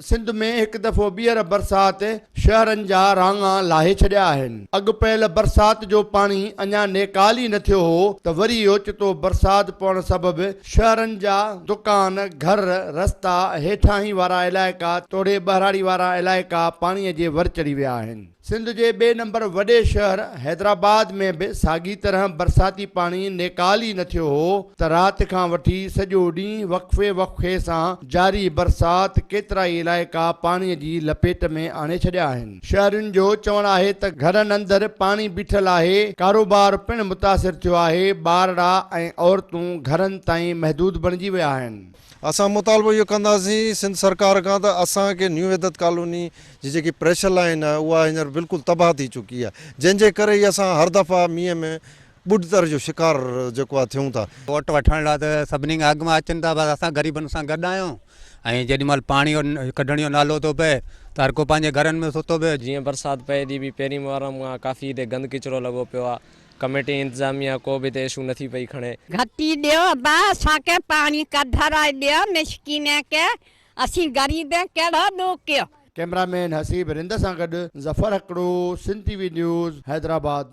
سنڌ ۾ هڪ دفعو ٻيهر برسات شهرن جا راڱا لاهي ڇڏيا آهن. اڳ پيل برسات جو پاڻي اڃا نيڪال ئي نه ٿيو هو ته وري اوچتو برسات پوڻ سبب شهرن جا دڪان، گهر، رستا، هيٺاهين وارا علائقا توڙي ٻهراڙي وارا علائقا پاڻي جي ور چڙهي ويا آهن. سنڌ جي ٻئي نمبر وڏي شهر حيدرآباد ۾ به ساڳي طرح برساتي پاڻي نيڪال ئي نه ٿيو هو ته رات کان وٺي سڄو ڏينهن وقفي وقفي سان جاري برسات ڪيترائي علائقا پاڻي جي لپيٽ ۾ آڻي ڇڏيا آهن. شهرين جو چوڻ آهي ته گهرن اندر پاڻي بيٺل آهي، ڪاروبار پڻ متاثر ٿيو آهي، ٻارڙا ۽ عورتون گهرن تائين محدود بڻجي ويا آهن. اسان مطالبو اهو ڪنداسين سنڌ سرڪار کان ته اسان کي نيو وحدت ڪالوني جي جيڪي پريشر لائين آهي اها هينئر بلڪل تباهه ٿي چڪي آهي جنهن جي ڪري ئي اسان هر دفعا مينهن ۾ ٻڏتر جو شڪار جيڪو آهي ٿيون ٿا. ووٽ وٺڻ لاء ته سڀني کان اڳ ۾ اچن ٿا بس اسان غريبن سان گڏ آهيون ۽ جيڏي مهل پاڻي ڪڍڻ جو نالو ٿو پئي ته هر ڪو پنهنجي گهرن ۾ ستو پيو. جيئن برسات پئي ٿي پئي پهرين محرم کان ڪافي هتي گند ڪچرو لڳو پيو آهي ڪميٽي انتظاميا ڪو به هتي اشو نٿي پئي کڻي. گهٽي ڏيو ابا اسان کي پاڻي ڪڍرائي ڏيو مسڪينين کي اسين غريبين ڪهڙو ڏوهه ڪيو. ڪئميرا مين حسيب رند سان گڏ Zafar Hakro, Sindh T V news, Hyderabad.